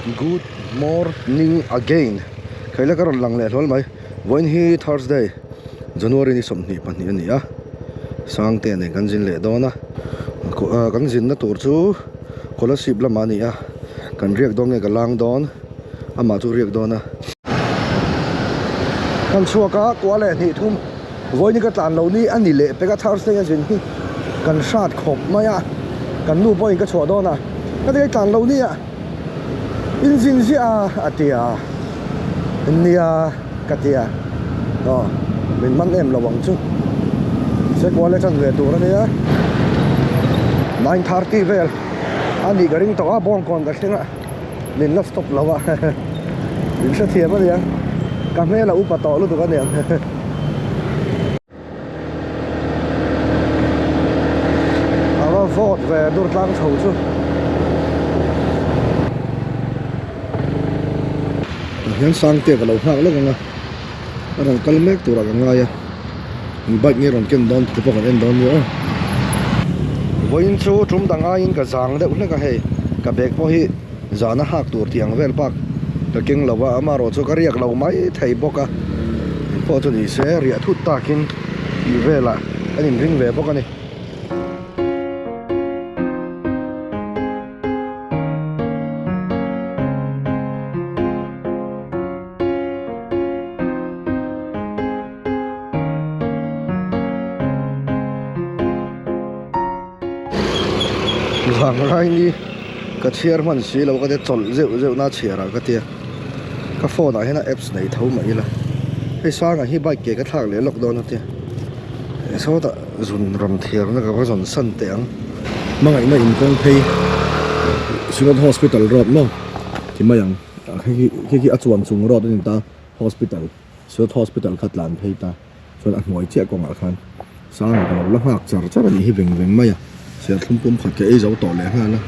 Good morning again Khaila ka rawn lang leh hlawl mai Vawiin hi Thursday January ni 22 a ni a Sangte nen kan zin leh dawn a Kan zinna tur chu Kolasib lamah a ni a Kan riak dawn nge ka lang dawn Amah chu riak dawn a Kan chhuak a kua leh hnih thum Vawiin hi ka tlan lo ni a ni leh pek a Thursday a zin hi kan hrat khawp mai a kan nu pawhin ka chhuah dawn a ka ti tlan lo ni a in zin ziah a a ti a nia ka ti a aw min man em lo ang chu sekual e chan ve tur a nia 9:30 vel a nih ka ring tawh a bawngkawn ka thleng a. Min la stop lo a min hrethiam a niang ka hmel a upa tawh lutuk a niang a va vawt ve dur tlang chho chu tah hian Sangte ka lo nghak lawk ang a a rawn kal mek turah ka ngai a bike nge rawn ken dawn tih te pawh kan en dawn nia aw vawiin chu tum dang aiin ka zang deuh hlek a hei ka bag pawh hi zana hak tur tih ang vel bak ka keng lo a amaherawh chu ka riak lo mai thei bawk a engpawh chu ni se riah thut takin tih velah kan inring ve bawk a ni. Vang ni ka chhiar hman si lo ka tia chawlh zeuh zeuh na chhiar ah ka tia ka phone ah hian a apps nei tho mai ila hei sangah hi bike ke ka thlak leh lawk dawn a tia sawtah zun rawn thiar na ka va zawn san teh ang hmangaihna inkawng phei Synod hospital road maw ti mai ang. Khi khi a chuan chung road a ni ta hospital Sylhet hospital kha tlan phei ta chuan a hnuai chiah kawngah khan sang ka lo la nghak char char a nih hi veng veng mai a serthlum pum khat ka ei zo tawh leh nghal a.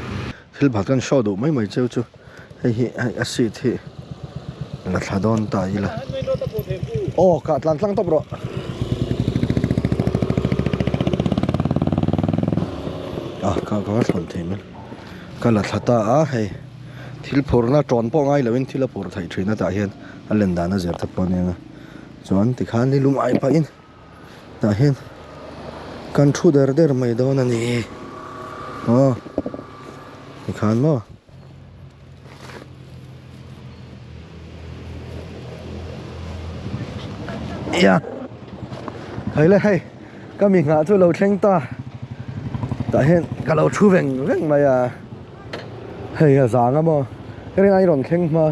Thil bhat kan show duh mai mai cheu chu hei hi hei a seat hi la thla dawn ta ila aw ka tlan tlang tawp rawh. Ah ka ka thlawn thei mai ka la thla ta a hei. Thil phurna tawn pawh ngai loin thil a phur theih thin a tah hian a len dan a zir te pawh a nia chuan tikhan ni lum ai pahin tah hian kan thu der der mai dawn a ni aw tikhan maw. Ia hei le hei ka mi nghah chu lo thleng ta tah hian ka lo thu veng veng mai a. Hei a zang a maw ka rin ai rawn thleng hma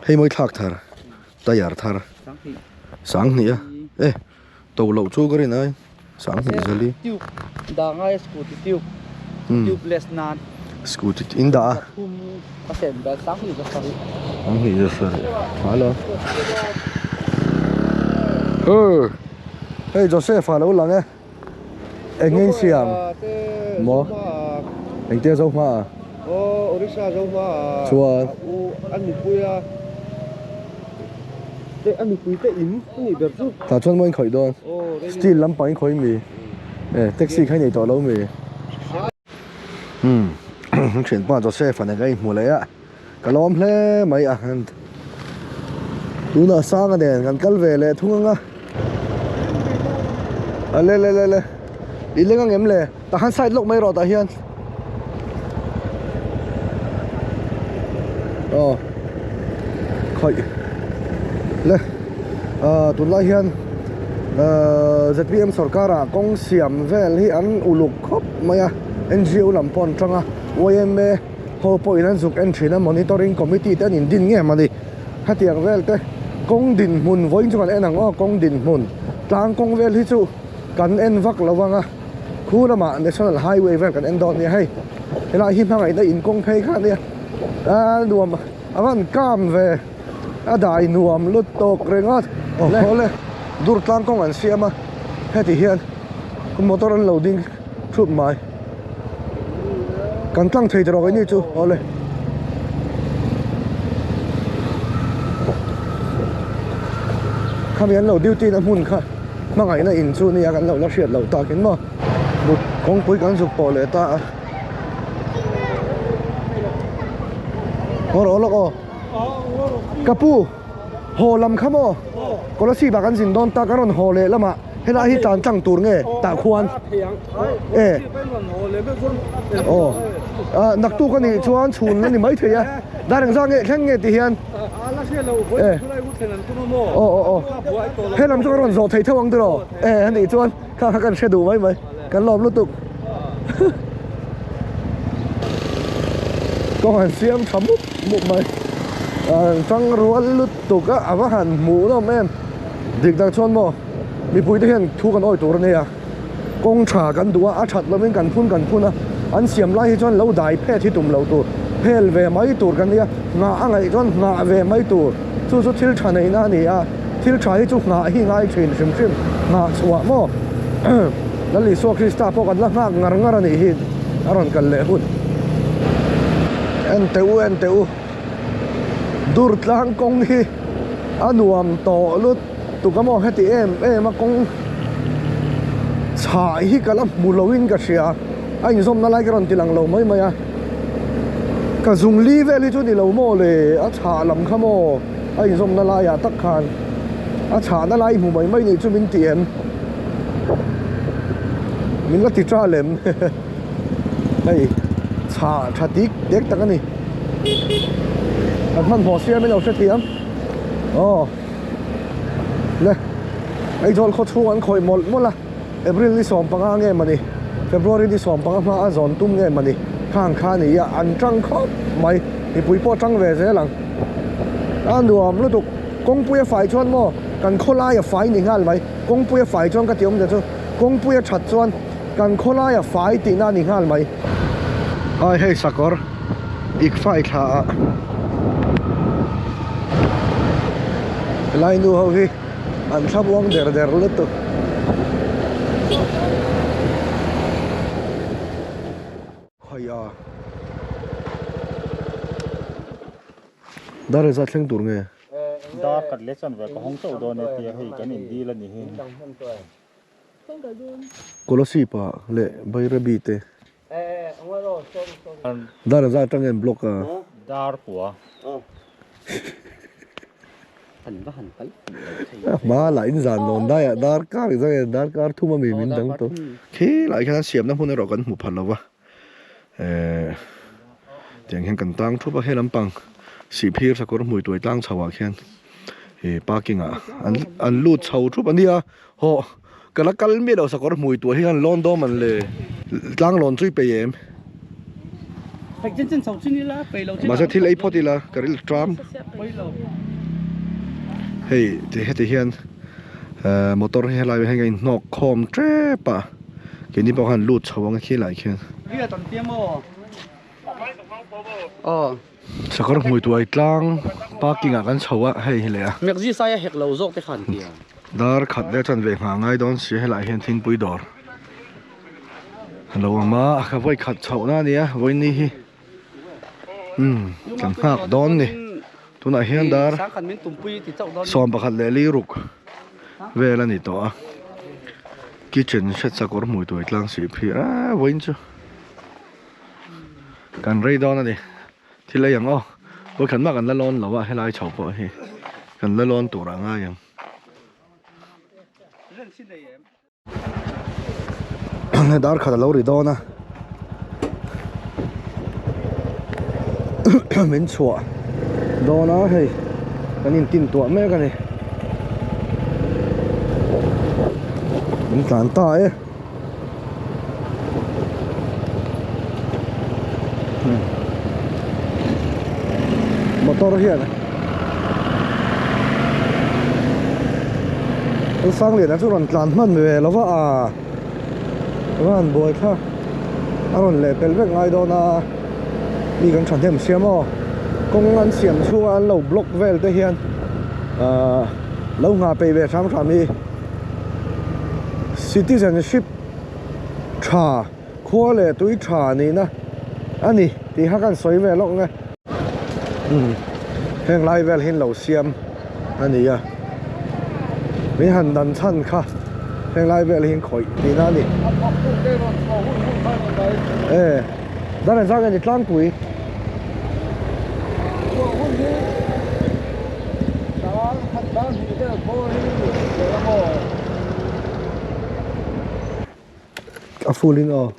hei mawi thlak thar tyre thar sanghnih a e to loh chu ka rin ai sanghnih zali tube dah ngai a scooty tube tubeless nan scooty in dah a a sen dan sanghnih za sarih sanghnih za sarih hello hei hei Joseph a lo lang e. Eng nge siam? Maw? Engtia zo hma a? Aw, Orissa zo hma a. Chuan? U a nupui a. Te a nupui te in a nih ber chu. Tah chuan maw in khawih dawn? Steel lampang in khawih mi? E, taxi kha i nei tawh lo mi? Umm, thianpa Joseph a nen ka inhmu leh a, ka lawm hle mai a. Tunah Sanga nen kan kal ve leh thung ang a. A le le le le, i leng ang em le? Tah khan side lawk mai rawh tah hian. Aw, khawih le, ah tunlai hian ah zpm sorkar ah kawng siam vel hi an uluk khawp mai a ngo lam pawh an tang a yma ho pawhin an zuk en thin a monitoring committee te an indin nge mawni hetiang vel te kawng dinhmun vawiin chu kan en ang aw kawng dinhmun tlang kawng vel hi chu kan en vak lo vang a khu lamah national highway vel kan en dawn nia hei helai hi hmangaihna in kawng phei kha ania a nuam a van kam ve a dai nuam lut tawk ringawt aw le dur tlang kawng an siam a heti hian motor an lo ding thup mai kan tlang thei tawh ni chu aw le khami an lo duty na hmun kha hmangaihna in chu nia kan lo la hriat loh takin maw mut kawngpui kan zuk pawh leh ta a. Ngaw rawh lawk aw. Ka pu, haw lam kha maw? Kolasib ah kan zin dawn ta, kan rawn haw leh lamah helai hi tlan tlang tur nge tah khuan? E. Aw. Naktuk a nih chuan chhun a ni maithei a, dar engzah nge thleng nge ti hian? E. Aw aw aw. He lam chu kan rawn zawh thei theuh ang tiraw? E a nih chuan kha kha kan hre duh mai mai. Kan lawm lutuk. Kawng an siam tha mup mup mai. An tang rual lutuk a, a va han hmuh nawm em. Dik tak chuan maw mipui te hian thu kan awi tur a nia. Kawng tha kan duh a, a that lovin kan phun kan phun a, an siam lai hi chuan lo dai phet hi tum lo tur, phel ve mai tur kan nia, nghah a ngaih chuan nghah ve mai tur, chu chu thil tha neihna a ni a, thil tha hi chu nghah hi ngai thin hrim hrim, nghah chhuah maw Lal Isua Krista pawh kan la nghak ngar ngar a nih hi a rawn kal leh hun. En teh u, en teh u, dur tlang kawng hi a nuam tawh lut. Tuka maw heti em em a kawng chhah hi ka la hmu lo in ka hria a inzawmna lai ka rawn ti lang lo mai mai a ka zung li vel hi chu ni lo maw le a chhah lam kha maw a inzawmna laiah tak khan a chhahna lai hmu mai mai nih chu min ti em min la ti ta lem hei chhah tha tik tek tak a ni kan hmanhmawh sia min lo hrethiam aw. Le Aizawl khaw chhung an khawih mawlh mawlh a, April ni 15 nge mawni, February ni 15 hma a zawn tum nge mawni khang kha a ni a, an tang khawp mai, mipui pawh tang ve zel ang. A nuam lutuk, kawngpui a fai chuan maw kan khawlai a fai ni nghal mai, kawngpui a fai chuan ka ti awm zia chu kawngpui a that chuan kan khawlai a fai tihna a ni nghal mai. Ai hei sakawr ik fai thla ah helai nu ho hi an thla buang der der lutuk. Khawiah dar engzat thleng tur nge? Dar khat leh chuan ve ka hawng chauh dawn e tia hei kan indil a ni hi. Kolasib ah leh Bairabi te Dar a zat atang hian block a. Dar kua. Hma lah in zan dawn dai ah dar kar zan hian dar kar thum ami min dang tawh. Khi lai khian siamna hmun erawh kan hmu pha lo va. Ehh tiang hian kan tang thup a he lampang sihphir sakawr hmui tuai tlang chho ah khian ih parking ah an lut chho thup a nia. Hawh, ka la kal miah lo sakawr hmui tuah hi khan lawn dawm an le tlang lawn chu i pei em? Mahse thil ei phawt ila ka ril tram. Hei ti heti hian motor hi helai ah hian ka inhnawk khawm tep a keini pawh khan lut chho ang a khilai khian. Sakawr hmui tuai tlang parking ah kan chho a hei hi leh a. Mekzi sai a hek lo zawk te khan tia. Dar khat leh chuan ve nghah ngai dawn si helaiah hian thingpui dawr a lo awm a ka vawi khat chhoh na a nia vawiini hi umm kan nghak dawn ni tunah hian dar 11 leh li ruk vel a ni tawh a kitchen hriat sakawr hmui tuai tlang sih phir a vawiin chu. Kan rei dawn a ni. Thil ei ang aw. Vawikhat mah kan la lawn lo a, helai chho pawh hi kan la lawn tur a ngai ang. Dar khat a lo ri dawn a. Min chhuah dawn a hei kan intin tuah mek a ni. Min tlan ta e. Motor hian Lalsangliana chu rawn tlan hman ve lo va a van buai kha a rawn leh pel vek ngai dawn a mi kan thahnem siam aw kawng an siam chhunga an lo block vel te hian ahh lo nghah peih ve hram hram hi. Citizenship tha, khua leh tui tha nihna a ni tih kha kan sawi ve lawk nge. Umm heng lai vel hi lo siam a ni a, min han dan chhan kha heng lai vel hi khawih tihna a ni. E, dan an zang nge ni tlangpui. full in aw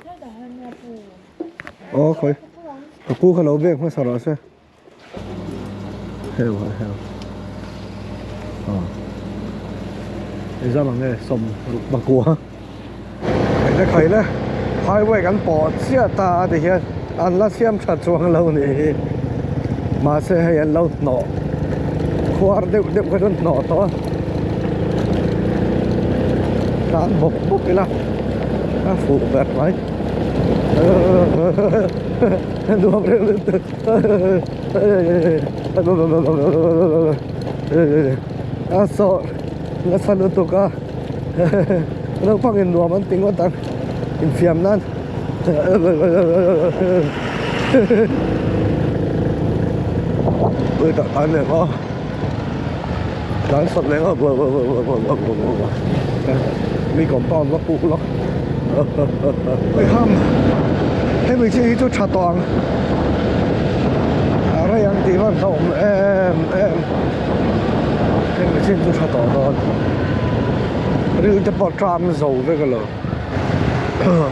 aw khawi ka pu kha lo bek hmasa rawh se heu heu aw exam ang nge sawm ruk pakua khaile khaile highway kan pawh chiah ta a ti hian an la siam tha chuang lo nih hi mahse hei an lo hnawh khuar deuh deuh kha chu an hnawh tawh a tlan bawk bawk ila a fuh ber mai nuam reuh lutuk a sawh nasa lutuk a naupang in nuam an ti ngawt ang infiam nan ui tak tan leh maw tlan sawt leh maw mi compound va puk lawk ui ham hemi chi hi chu tha tawh ang a rei ang tih van hlauhawm em em hemi chin chu tha tawh dawn ril te pawh tram zo vek alo.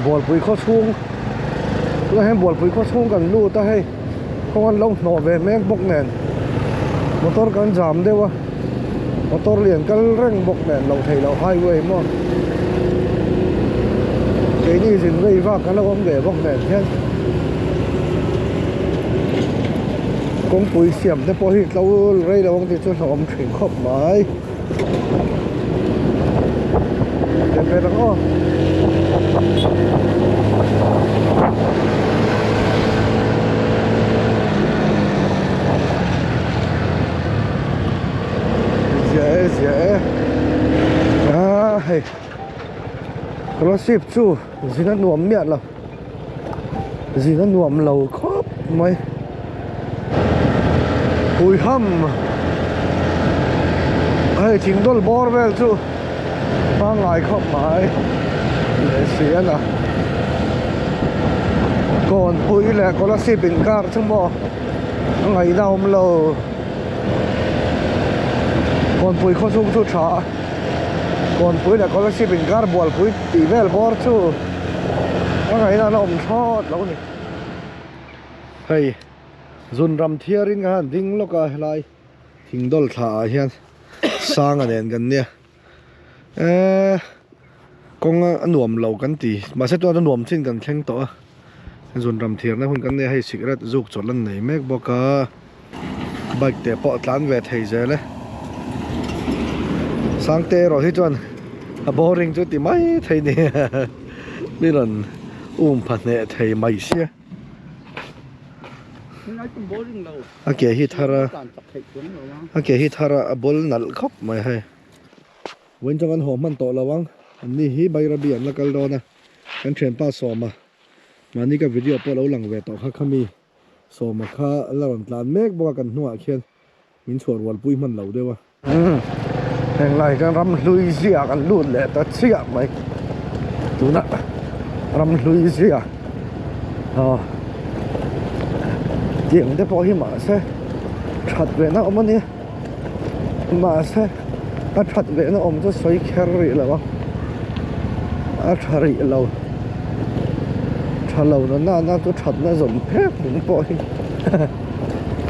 Bualpui khaw chhung tunah hian Bualpui khaw chhung kan lut a hei kawng an lo hnawh ve mek bawk nen motor kan jam deuh a motor lian kal reng bawk nen loh theih loh highway maw keini zin vei vak an lo awm ve bawk nen hian kawngpui siam te pawh hi tlo rei lo ang tih chu hlauhawm thin khawp mai. Ber ang aw. Zia e zia e ah hei scholarship chu zin a nuam miah lo zin a nuam lo khawp mai. Pui ham hei thing dawl bawr vel chu pangngai khawp mai leh si a na kawnpui leh scholarship inkar chu maw a ngaihna awm lo kawnpui khaw chhung chu tha a kawnpui leh scholarship inkar bualpui tih vel bawr chu a ngaihna a awm thlawt lo a ni. Hei zun ram thiarin ka han ding lawk a helai thing dawl thla ah hian sanga nen kan nia eee kawng a nuam lo kan ti mahse tuna chu nuam chin kan thleng tawh a zun ram thiarna hun kan nia hei sikret zuk chawlh an nei mek bawk a bike te pawh a tlan ve thei zel e sangte erawh hi chuan a boring chu ti mai thei ni mi rawn um pha hneh thei mai sia. A ke hi thar a a ke hi thar a a ball nalh khawp mai hei vawiin chuan kan haw hman tawh lo ang an ni hi Bairabi an la kal dawn a kan thianpa Sawma mahni ka video pawh lo lang ve tawh kha khami Sawma kha la rawn tlan mek bawk a kan hnungah khian min chhuah rual pui hman lo deuh a. Heng lai hian ram hlui zia kan lut leh ta chiah mai tuna ram hlui zia aw tiang te pawh hi mahse that ve na awm a nia mahse a that ve na awm chu sawi kher rih lo a a tha rih lo tha lo na nana chu that na zawm phek ang pawh hi.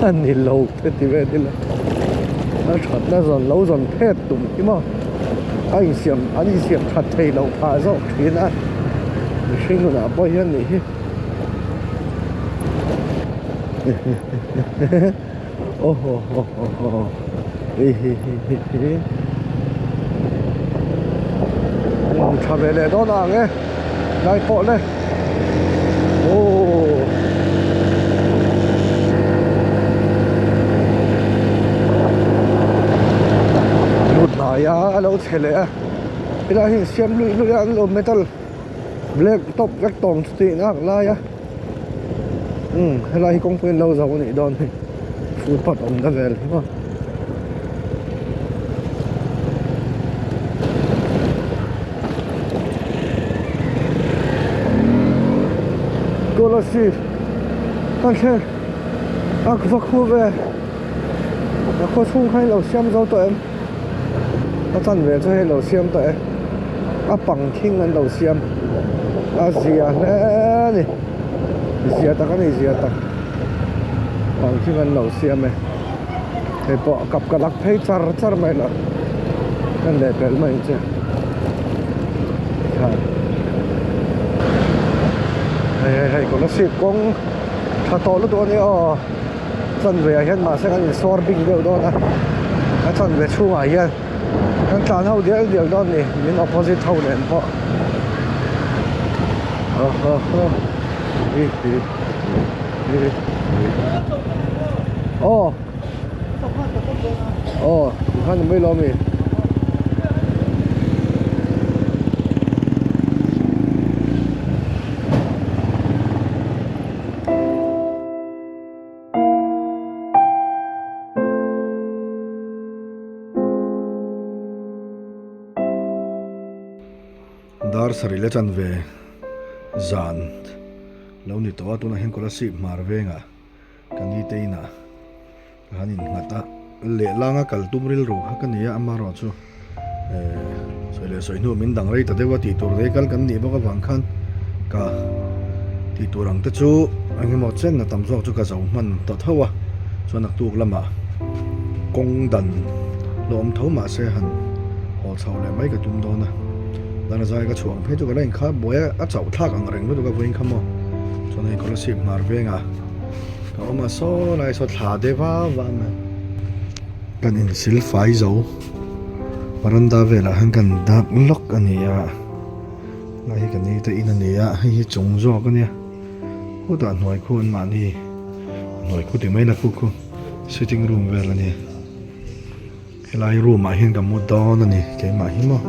A ni lo te ti ve ila a thatna zawn lo zawn phet tum hi maw a insiam an insiam that thei loh phah zawk thin a mihring nunah pawh hian nih hi aw haw haw haw haw hi hi hi hi hi tha ve leh dawn ang e lai pawh le. Aww. Lut hnai a a lo chhe leh a helai hi insiam luih luih a an lo metal black top vek tawng chu tih nak lai a umm helai hi kawngpui an lo zo a nih dawn hi footpath awmna vel hi maw. Kolasib kan thleng a va khu ve a khaw chhung kha lo siam zo tawh em a chanve chu hei lo siam tawh e a pang thing an lo siam. A zia hle a ni zia tak a ni zia tak pangthing an lo siam e hei pawh kap ka lak phei char char mai lo kan leh pelh mai ang che kha hei hei hei kolasib kawng tha tawh lutuk a nia aw chanve ah hian mahse kan insawr bing deuh dawn a a chanve chhungah hian. Kan tlan ho dial dial dawn ni min opposite ho nen pawh aw aw tikhan ni mai lo ami. Dar sarih la chan ve zan lo ni tawh a tunah hian Kolasib hmar vengah ka ni te inah ka han innghat a lehlanga kal tum rilru kha ka ni a amaherawhchu eh sawi leh sawi hnu min dang rei ta deuh a tih tur rei kal kan nih bawk avang khan ka tih tur ang te chu eng emaw chen a tam zawk chu ka zo hman ta tho a chuan naktuk lamah kawng dan hlawm tho mahse han haw chho leh mai ka tum dawn a dana zai ka chhuah ang phei chu ka la inkhar buai a a chauh thlak ang reng lutuk a vawiin kha maw chuan hei Kolasib hmar vengah ka awm a saw lai saw thla deuh va va mai kan insil fai zo. Veranda velah hian kan dak lawk a ni a lai hi ka ni te in a ni a hei hi chung zawk a nia khutah hnuai khu an mahni hnuai khu ti mai la khu khu sitting room vel a ni helai room ah hian ka mu dawn a ni keimah hi maw.